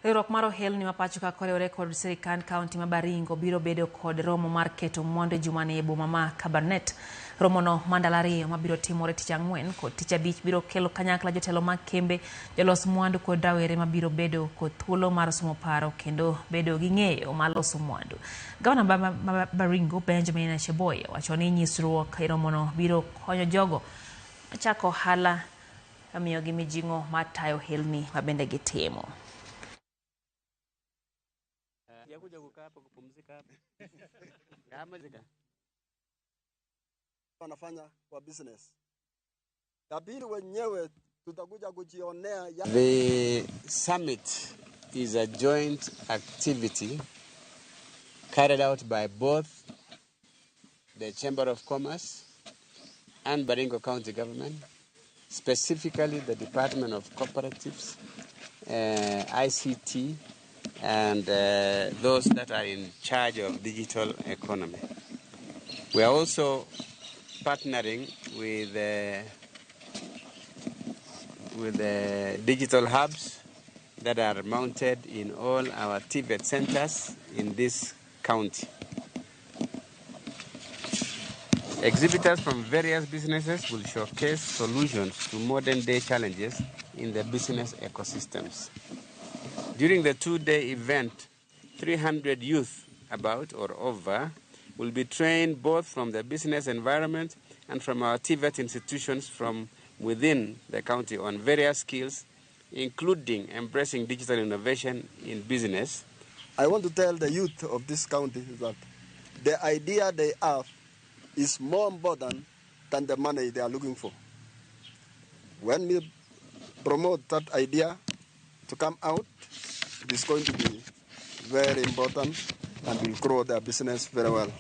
Riwruok mar ohelni ma pacho ka koriwore kod sirikand kaunti ma Baringo biro bedo kod romo mar keto mwandu e jumani e boma ma Kabarnet. Romono ma ndalo ariyo mabiro timore tich ang'wen kod tich abich biro kelo kanyakla jotelo mag kembe, jolos mwandu kod rawere mabiro bedo kod thuolo mar somo paro kendo bedo gi ng'eyo mar loso mwandu. Gavana ma Baringo Benjamin Cheboy wacho ni nyisruok e romono biro konyo jogo machako ohala miyogi mijing'o mar tayo ohelni ma bende gitimo. Wanafanya kwa business. Ya pili wenyewe tutakuja kujionea ya The summit is a joint activity carried out by both the Chamber of Commerce and Baringo County Government, specifically the Department of Cooperatives, ICT, and those that are in charge of digital economy. We are also partnering with the digital hubs that are mounted in all our TVET centers in this county. Exhibitors from various businesses will showcase solutions to modern-day challenges in the business ecosystems. During the two-day event, 300 youth, about or over, will be trained both from the business environment and from our TVET institutions from within the county on various skills, including embracing digital innovation in business. I want to tell the youth of this county that the idea they have is more important than the money they are looking for. When we promote that idea to come out, it is going to be very important and will grow their business very well.